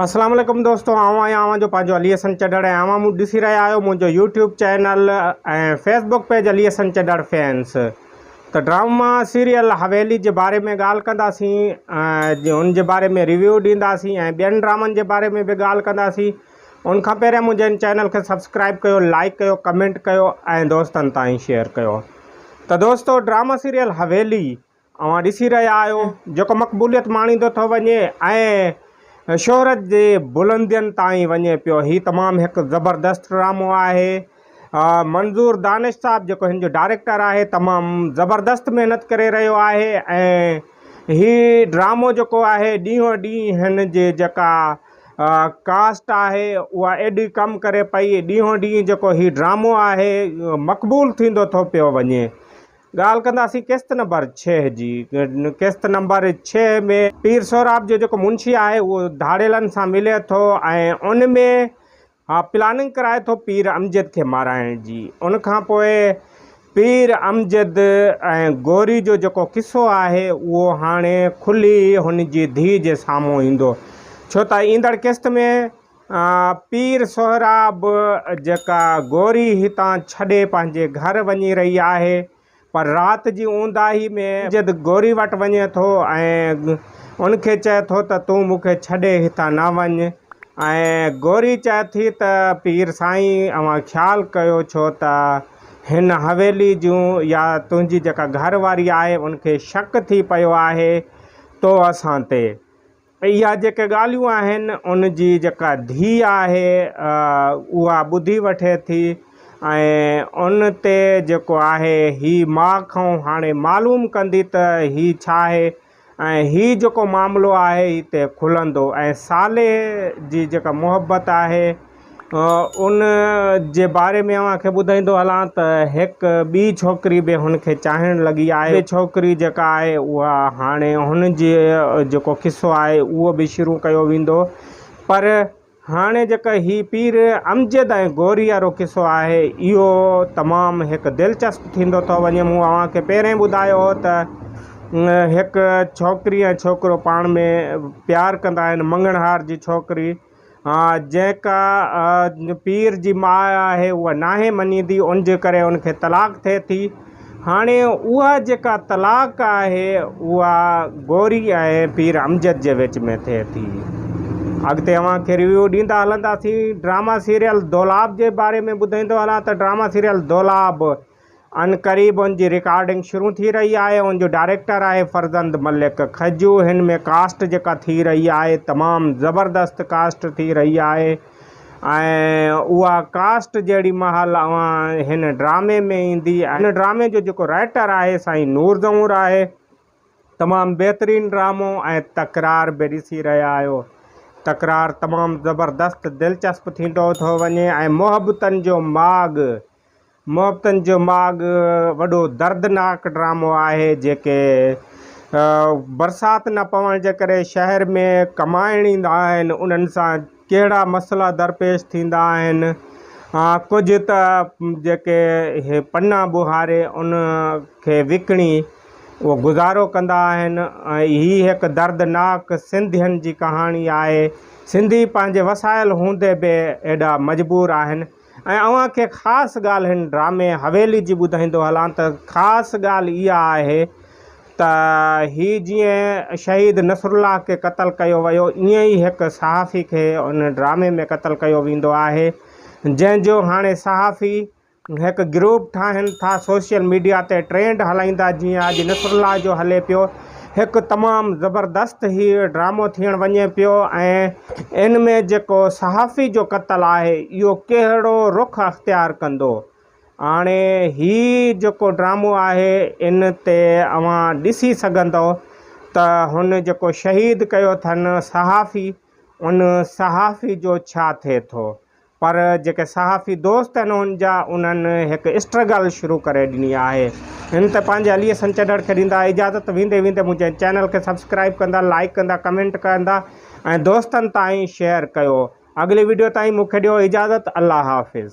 اسلام عليڪم دوستو آئون آهيان اوهان جو پنهنجو علي حسن چڍڙ ۽ اوهان مون ڏسي رهيا آهيو منهنجو YouTube channel ۽ Facebook page Ali Hassan Chadhar fans ته ڊراما سيريل حويلي جي باري ۾ ڳالهه ڪنداسين ان جي باري ۾ ريويو ڏينداسين ۽ ٻين ڊرامن جي باري ۾ به ڳالهه ڪنداسين ان کان پهريان منهنجي هن چينل کي سبسڪرائب ڪيو لائڪ ڪيو ڪمينٽ ڪيو ۽ دوستن تائين شيئر ڪيو ته دوستو ڊراما سيريل حويلي اوهان ڏسي رهيا آهيو جيڪو مقبوليت ماڻيندو ٿو وڃي ۽ شهرت جي بلندين تائين وڃي پيو هي تمام هڪ زبردست ڊرامو آهي منظور دانش صاحب جيڪو هن جو ڊائريڪٽر آهي تمام زبردست محنت ڪري رهيو آهي ۽ هي ڊرامو جيڪو آهي ڏينهون ڏينهن هن جي جيڪا ڪاسٽ آهي اها ايڏي ڪم ڪري پئي ڏينهون ڏينهن جيڪو هي ڊرامو آهي مقبول ٿيندو ٿو پيو وڃي ڳالهه ڪنداسين قسط نمبر ڇهه جي. قسط نمبر ڇهه ۾ پير سهراب جو جيڪو منشي آهي اهو ڌاڙيلن سان ملي ٿو ۽ ان ۾ پلاننگ ڪرائي ٿو پير امجد کي مارائڻ جي. ان کان پوء پير امجد ۽ گوري جو جيڪو قصو آهي اهو هاڻي کلي هن جي ڌيء جي سامهون ايندو ڇو ته ايندڙ قسط ۾ پير سهراب جيڪا گوري هتان ڇڏي پنهنجي گهر وڃي رهي آهي پر رات جي اونداهي ۾ جد گوري وٽ وڃي ٿو ۽ ان کي چئي ٿو ته تون مون کي ڇڏي هتان نه وڃ ۽ گوري چئي ٿي ته پير سائين اوهان خيال ڪيو ڇو ته هن حويلي جون يا تنهنجي جيڪا گهر واري آهي ان کي شڪ ٿي پيو آهي تو اسان تي اها جيڪي ڳالهيون آهن ان جي جيڪا ڌيء آهي اها ٻڌي وٺي ٿي ۽ ان تي جيڪو آهي هي ماء کان هاڻي معلوم ڪندي ته هي ڇا آهي ۽ هي جيڪو معاملو آهي هتي کلندو ۽ صالح جي جيڪا محبت آهي ان جي باري ۾ اوهان کي ٻڌائيندو هلان ته هڪ ٻي ڇوڪري به هن کي چاهڻ لڳي آهي. ٻي ڇوڪري جيڪا آهي اها هاڻي هن جي جيڪو قصو آهي اهو به شروع ڪيو ويندو پر هاڻي جيڪا هي پير امجد ۽ گوري وارو قصو آهي اهو تمام هڪ دلچسپ ٿيندو ٿو وڃي مون اوهان کي پهرين ٻڌايو هو ته هڪ ڇوڪري ۽ ڇوڪرو پاڻ ۾ پيار ڪندا آهن مڱڻهار جي ڇوڪري جيڪا پير جي ماء آهي اها ناهي مڃيندي ان جي ڪري ان کي طلاق ٿئي ٿي هاڻي اها جيڪا طلاق آهي اها گوري ۽ پير امجد جي وچ ۾ ٿئي ٿي اڳتي اوهان کي ريويو ڏيندا هلنداسين ڊراما سيريل دولاب جي باري ۾ ٻڌائيندو هلان ته ڊراما سيريل دولاب عن قريب ان جي رڪارڊنگ شروع ٿي رهي آهي ان جو ڊائريڪٽر آهي فرزند ملڪ کجو هن ۾ ڪاسٽ جيڪا ٿي رهي آهي تمام زبردست ڪاسٽ ٿي رهي آهي ۽ اها ڪاسٽ جهڙي مهل اوهان هن ڊرامي ۾ ايندي هن ڊرامي جو جيڪو رائٽر آهي سائين نور زئور آهي تمام بهترين ڊرامو ۽ تڪرار به ڏسي رهيا آهيو تڪرار تمام زبردست دلچسپ ٿيندو ٿو وڃي ۽ محبتن جو ماڳ محبتن جو ماڳ وڏو دردناڪ ڊرامو آهي جيڪي برسات نه پوڻ جي ڪري شهر ۾ ڪمائڻ ايندا آهن انهن سان ڪهڙا مسئلا درپيش ٿيندا آهن ڪجهه ته جيڪي پنا ٻوهاري ان کي وڪڻي اهو گذارو ڪندا آهن ۽ هي هڪ دردناڪ سنڌين جي ڪهاڻي آهي سنڌي پنهنجي وسايل هوندي به ايڏا مجبور آهن ۽ اوهان کي خاص ڳالهه هن ڊرامي حويلي جي ٻڌائيندو هلان ته خاص ڳالهه اها آهي ته هي جيئن شهيد نصرالله کي قتل ڪيو ويو ائين ئي هڪ صحافي کي ان ڊرامي ۾ قتل ڪيو ويندو آهي جنهن جو هاڻي صحافي هڪ گروپ ٺاهين ٿا سوشل ميڊيا تي ٽرينڊ هلائيندا جيئن اڄ نصرالله جو هلي پيو هڪ تمام زبردست هي ڊرامو ٿيڻ وڃي پيو ۽ ان ۾ جيڪو صحافي جو قتل آهي اهو ڪهڙو رخ اختيار ڪندو هاڻي هي جيڪو ڊرامو آهي ان تي اوهان ڏسي سگهندو ته هن جيڪو شهيد ڪيو اٿن صحافي ان صحافي جو ڇا ٿئي ٿو پر جيڪي صحافي دوست آهن ان جا انهن هڪ اسٽرگل شروع ڪري ڏني آهي هن ته پنهنجي علي حسن چڍڙ کي ڏيندا اجازت ويندي ويندي منهنجي چينل کي سبسڪرائب ڪندا لائڪ ڪندا ڪمينٽ ڪندا ۽ دوستن تائين شيئر ڪيو اڳلي وڊيو تائين مون کي ڏيو اجازت الله حافظ.